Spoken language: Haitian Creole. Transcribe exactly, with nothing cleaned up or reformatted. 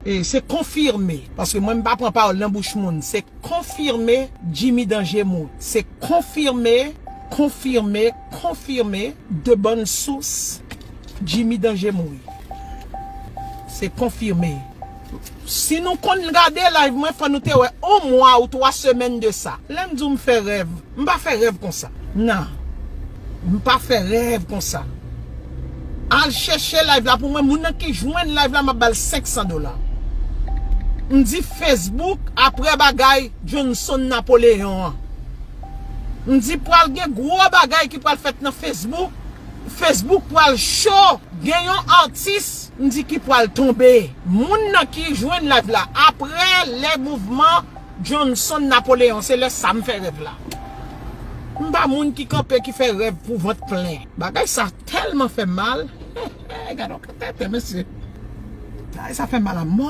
E se konfime, paske mwen m pa pran pawòl nan bouch moun. Se konfime Jimmy Danje mouri. Se konfime, konfime, konfime de bòn sous Jimmy Danje mouri. Se konfime. Si nou konn gade live mwen, fò nou te wè yon mwa ou twa semèn de sa. Lè m di w m fè rèv, m pa fè rèv konsa. Non. M pa fè rèv konsa. Al chèche live la pou mwen. Moun nan ki jwenn live la, m ap ba l senk san dola. M di Facebook, apre bagay Johnson Napoleon an. M di pral gen gwo bagay ki pral fèt nan Facebook. Facebook pral cho. Gen yon atis, m di ki pral tonbe. Moun nan ki jwenn live la, apre lè mouvman Johnson Napoleon, se lè sa m fè rèv la. M pa moun ki kanpe, ki fè rèv pou vant plen. Bagay sa tèlman fè m mal. Gade yon tètè, mesye. Bagay sa fè m mal a mò.